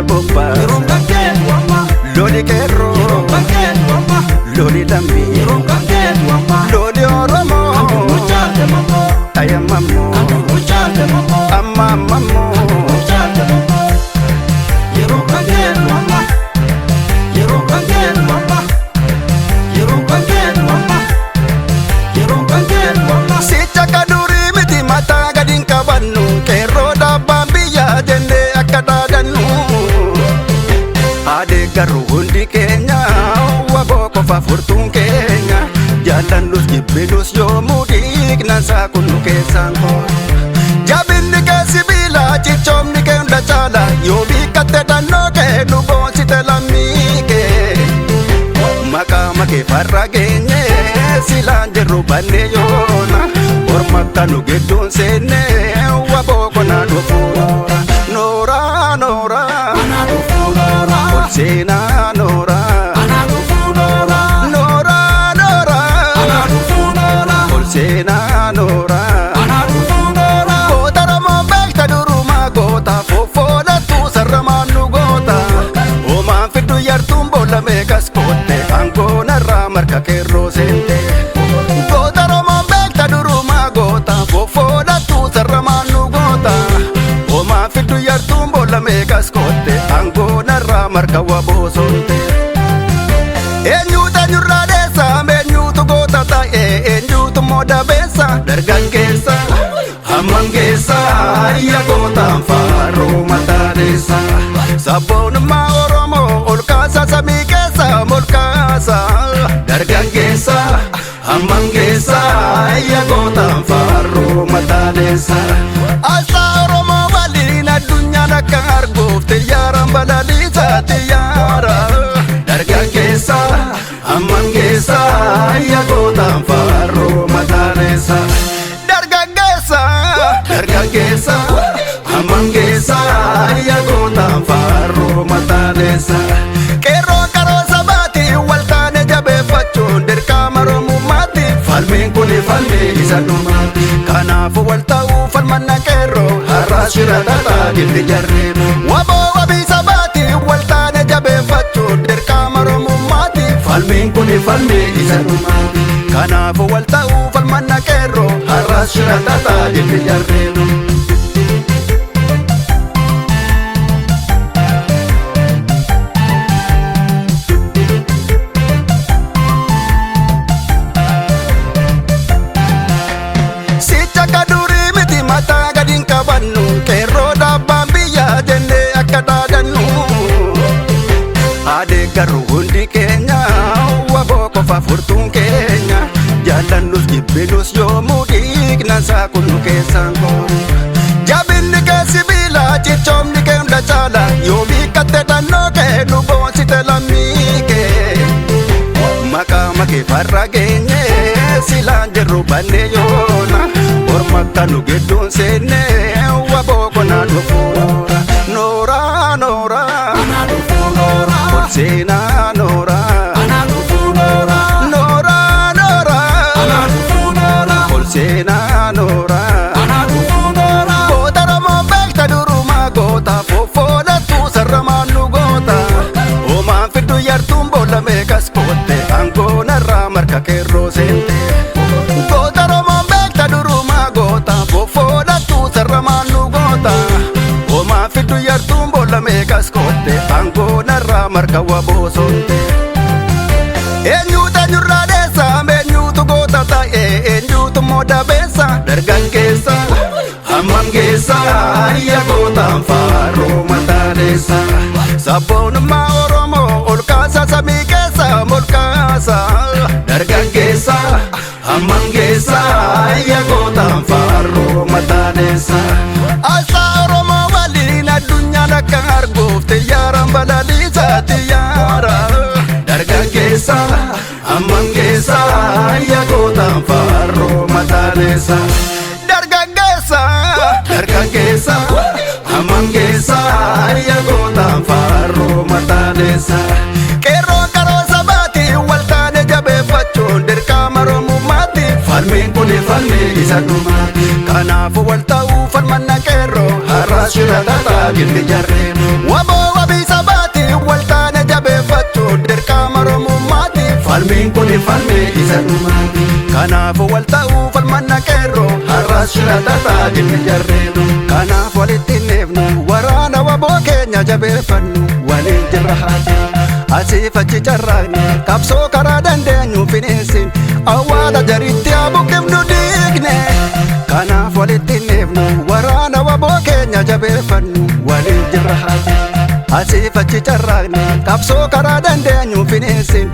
bobbaa. Yeroon kan kennu amma. Loli qeerroo. Yeroon kan kennu amma. Loli lammii. Yeroon kan kennu amma. Loli Oromoo. Kan duruu caalte mammoo. Tayammammoo. Kan duruu caalte mammoo. Amma ammammoo. Kan duruu caalte mammoo. Yeroon kan kennu amma. Yeroon kan kennu amma. Yeroon kan kennu amma. Yeroon kan kennu amma. Sicha akka durii miti mataa gadi hin qabannu qeerroo dhaabbaan biyyaa jennee akka dhaadannu. Adeeggarru hundi keenya waboo qofa furtuun keenya jaallannus jibbinus yoomuu dhiignan saakunnu keessaan koo. Jabinni kee sibiila cichoomni kee hunda caala yoo biikkatte dannoo kee nu boonsite lammii kee. Maqaa makee farra geenye silaan jirru banne yoona orma akka nu gidduun seenne waboo konaa dhufuura. Noora noora Anaa dhufuu noora. ol seenaa noora. Anaa dhufuu noora. Noora noora Anaa dhufuu noora. ol seenaa noora. Anaa dhufuu noora. Goota Oromoon beekta durumaa goota foffoolattu sarramaan nu goota. Homaan fiddu yartuun boolla meeqas kootte aangoonarraa marka qeerroo seente. Goota Oromoon beekta durumaa goota foffoolattu sarramaan nu goota. Homaan fiddu yartuun boolla meeqas kootte aangoonarraa marka waboo soonte. Eenyuutu eenyurraa dheessa eenyuutu goota ta'e eenyuutu immoo dabeessa dargaggeessa hamman geessa ayya gootaan faaruu mataaneessa sabboonummaa Oromoo ol kaasa samii keessa ol kaasa dargaggeessa hamman geessa ayya gootaan faaruu mataaneessa asxaa Oromoo waliin addunyaan akka arguuf xiyyaaraan balaliisa xiyyaara. Dargaggeessa hamman geessa ayya gootaan faaruu mataaneessa. Dargaggeessa dargaggeessa hamman geessa ayya gootaan faaruu mataaneessa. Qeerroon qaroo sabaati wal taane jabeeffachuun dirqama Oromummaati. Falmiin kun falmii isa dhumaati. Kanaafuu wal ta'uu falmanna qeerroo har'a shira tataa gilli jarreen. Waboo wabii sabaati wal taane jabeeffachuun dirqama Oromummaati. Falmiin kun falmii isa dhumaati. Kanaafuu wal ta'uu falmanna qeerroo har'a shira tataa gilli jarreen. Sicha akka durii miti mataa gadi hin qabannu qeerroo dhaabbaan biyyaa jennee akka dhaadannu. Adeeggarru hundi keenya waboo qofa furtuun keenya jaallannus jibbinus yoomuu dhiignan saakunnu keessaan koo. Jabinni kee sibiila cichoomni kee hunda caala yoo biikkatte dannoo kee nu boonsite lammii kee. Maqaa makee farra geenye silaan jirru banne yoona orma akka nu gidduun seenne waboo konaa dhufuura. Noora noora Anaa dhufuu noora. ol seenaa noora. Anaa dhufuu noora. Noora noora Anaa dhufuu noora. ol seenaa noora. Anaa dhufuu noora. Goota Oromoon beekta durumaa goota foffoolattu sarramaan nu goota. Homaan fiddu yartuun boolla meeqas kootte aangoonarraa marka qeerroo seente. Goota Oromoon beekta durumaa goota foffoolattu sarramaan nu goota. Homaan fiddu yartuun boolla meeqas kootte aangoonarraa marka waboo soonte. Eenyuutu eenyurraa dheessa eenyuutu goota ta'e eenyuutu immoo dabeessa dargaggeessa hamman geessa ayya gootaan faaruu mataaneessa. Sabboonummaa Oromoo ol kaasa samii keessa ol kaasa dargaggeessa hamman geessa ayya gootaan faaruu mataaneessa. Asxaa Oromoo waliin addunyaan akka arguuf xiyyaaraan balaliisa xiyyaara. Dargaggeessa hamman geessa ayya gootaan faaruu mataaneessa. Dargaggeessa dargaggeessa hamman geessa ayya gootaan faaruu mataaneessa. Qeerroon qaroo sabaati wal taane jabeeffachuun dirqama Oromummaati. Falmiin kun falmii isa dhumaati. Kanaafuu wal ta'uu falmanna qeerroo har'as shira xaxaa jirti jarreen. Waboo wabii sabaati wal taane jabeeffachuu dirqama Oromummaati. Falmiin kun falmii isa dhumaati. Kanaafuu wal ta'uu falmanna qeerroo har'as shira xaxaa jirti jarreen. Kanaaf walitti hin dhiifnu, waraana waboo keenya jabeeffannu, waliin jirra haati. Asiif achi carraaqne qabsoo karaa dandeenyu finiisin, awwaala jaritti abuqifnu diigne. Kanaaf walitti hin dhiifnu, waraana waboo keenya jabeeffannu, waliin jirra haati. Asiif achi carraaqne qabsoo karaa dandeenyu finiisin,